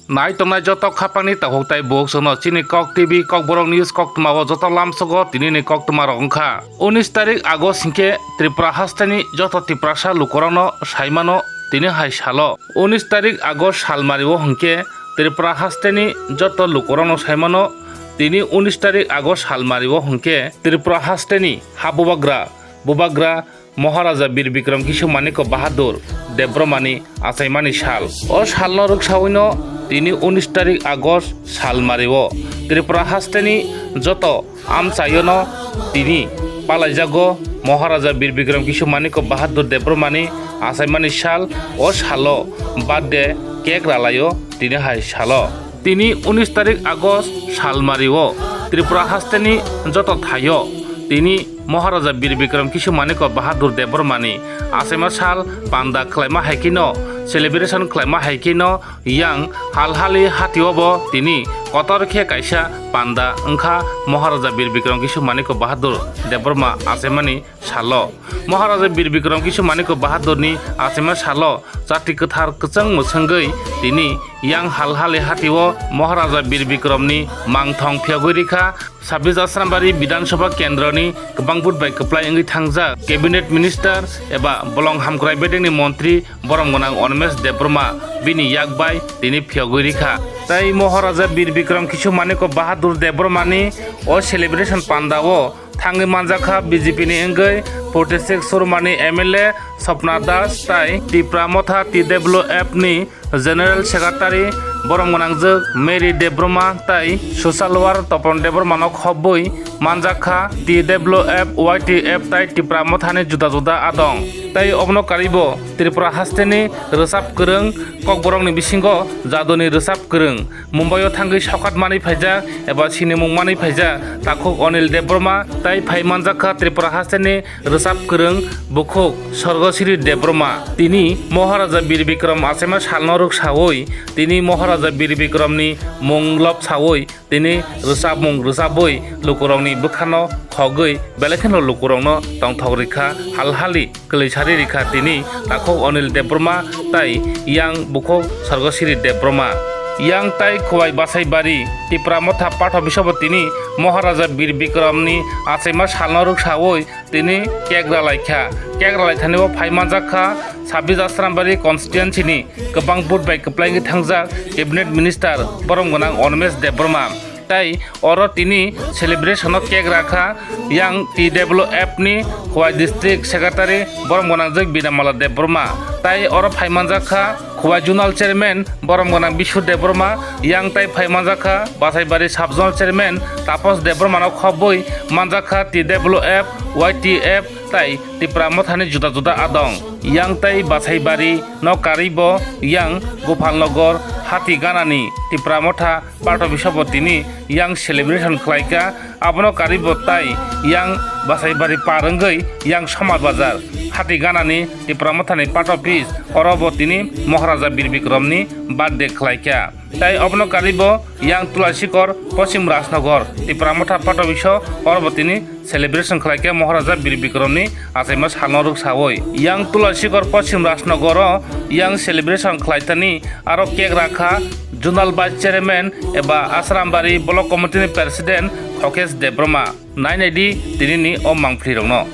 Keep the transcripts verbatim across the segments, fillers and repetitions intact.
Nai tongnai joto khapangni takhuk tai bukhuk chwngno chini Kok T V, Kokborok News koktwmao joto lamsogo tinini koktwmarok wngkha. Unis tarik August hinkhe Tripura hasteni joto Tiprasa lukurokno saimano tini hai salo. Unis tarik August salmario hinkhe Tripura hasteni joto lukurokno saimano tini unis tarik August salmario hinkhe Tripura hasteni ha bubagra, bubagra Maharaja Bir Bikram Kishore Manikya Bahadur Debbarmani achaimani sal. O salno rwksawino tini unis tarik August salmario Tripura hasteni joto amchaiono tini palaijago Maharaja Bir Bikram Kishore Manikya Bahadur Debbarmani achaimani sal. O salo birthday cake ralaio tini hai salo. Tini unis tarik August salmario Tripura hasteni joto thaio tini Maharaja Bir Bikram Kishore Manikya Bahadur Debbarmani achaima sal panda khlaima hai kheno, celebration khlaima hai kheno, yang Halhali hatio bo tini kotor khe kaisa panda wngkha Maharaja Bir Bikram Kishore Manikya Bahadur Debbarma achaimani salo. Maharaja Bir Bikram Kishore Manikya Bahadurni achaima salo chati kwthar kwchang mwswngwi tini yang Halhali hatio Maharaja Bir Bikramni mangthong phiyogwi rikha. Sabis Asrambari Bidhan Sabha Kendroni kwbang vote bai kwplai wngwi thangjak Cabinet Minister eba bolong hamkrai bedekni montri borom gwnang Animesh Debbarma bini yak bai tini phiyogwi rikha. Tei Maharaja Bir Bikram Kishore Manikya Bahadur Debbarmani o celebration pandao thangwi manjakha B J P ni wngwi forty six Surmani M L A Swapna Das tei Tipra Motha T W F ni General Secretary borom gwnangjwk Mary Debbarma tei Social Worker Topon Debbarmano khobwi manjakha T W F, Y T F tei Tipra Mothani juda juda adong. Tei obono karwibo Tripura hasteni rwchap kwrwng kokborokni bisingo jadoni rwchap kwrwng Mumbai-o thangwi sokhat manwi phaijak eba sinimung manwi phaijak takhuk Anil Debbarma tei phai manjakha Tripura hasteni rwchap kwrwng bukhuk Sorgosiri Debbarma. Tini Maharaja Bir Bikram achaima salno rwksawi tini Maharaja Bir Bikramni mung lobsawi tini rwchapmung rwchapwi lukurokni bwkhano khogwi belai kheno lukurokno tongthok rikha, halhali kwlwi sari rikha tini takhuk Anil Debbarma tei yang bukhuk Sorgosiri Debbarma. Yang tei Khowai Basaibari Tipra Motha Path Office-o bo tini Maharaja Bir Bikramni achaima salno rwksawi tini cake ralaikha. Cake ralaithani bo phai manjakha Sabis Asrambari constituency-ni kwbang vote bai kwplai wngwi thangjak Cabinet Minister borom gwnang Animesh Debbarma. Tei oro tini celebration o cake rakha yang T W F ni Khowai District Secretary borom gwnangjwk Binamala Debbarma. Tei oro phai manjakha Khowai Zonal Chairman borom gwnang Bishu Debbarma, yang tei phai manjakha Basaibari Sub Zonal Chairman Tapos Debbarmano khobwi manjakha T W F, Y T F tei Tipra Mothani juda juda adong. Yang tei Basaibari no karwibo yang Gopalnagar Hatiganani Tipra Motha Path Office-o bo tini yang celebration khlaikha. Abono karwibo tai yang Basaibari par wngwi yang Somar Bazar Hatiganani Tipra Mothani Path Office, oro bo tini Maharaja Bir Bikramni birthday khlaikha. Tai obono karwibo yang Tulasikor Poschim Rajnagar Tipra Motha Path Office-o oro bo tini celebration khlaikha Maharaja Bir Bikramni achaima salno rwksawi. Yang Tulasikor Poschim Rajnagar-o yang celebration khlaithani aro cake rakha Zonal Vice Chairman eba Asrambari Block Committee-ni President Khokesh Debbarma. Nai naidi tinini o mangphlirokno.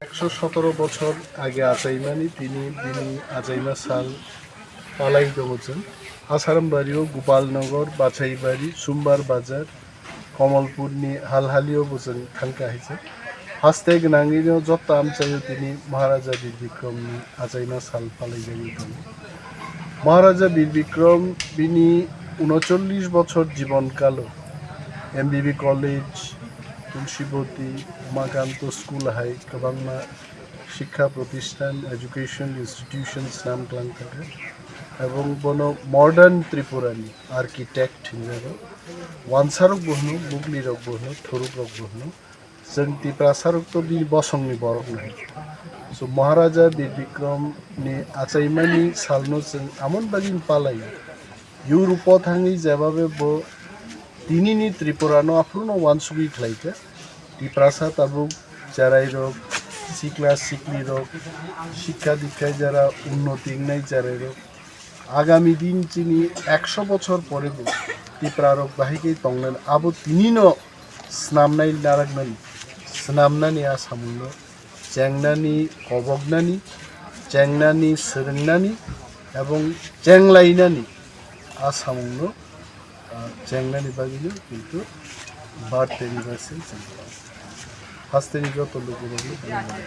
Ekso sotoro bochor age achaimani tini bini achaima sal palai tongo chwng. Asrambari-o Gopalnagar, Basaibari, Somar Bazar, Kamalpurni Halhali-o bo chwng thangkha hai se. Haste gwnangwino joto amchaio tini Maharaja Bir Bikramni achaima sal palaijagwi tongo. Maharaja Bir Bikram bini unocholish bochor jibon kalo M B B College, Tulsiboti, Umakanto School hai kwbangma shikha protisthan, education institutions nam klang thangkha. Ebong bono modern Tripurani architect hinjago. Wansarok bo hwno, buklirok bo hwno, thurukrok bo hwno. Chwng Tiprasarok to bini bosongni borok nai. So Maharaja Bir Bikram ni achaimani salno chwng amon bagwi palai. Europe o thangwi jebabe bo tinini Tripura no aphuru no wansugwi khlaikha. Tiprasa tabuk cherai rok Sikla siklirok, sikha dikha jara unnoti wngnai cherairok, agami din chini ekso bochor porebo Tiprarok bahai khe tongnani, abo tinino snamnai naraknani, snamnani a samungno chengnani, koboknani, chengnani, swrwngnani ebong chenglainani a samungno, ah, chengnani bagwino kintu birthday anniversary chengkha. Hasteni joto lukurokno khulumkha.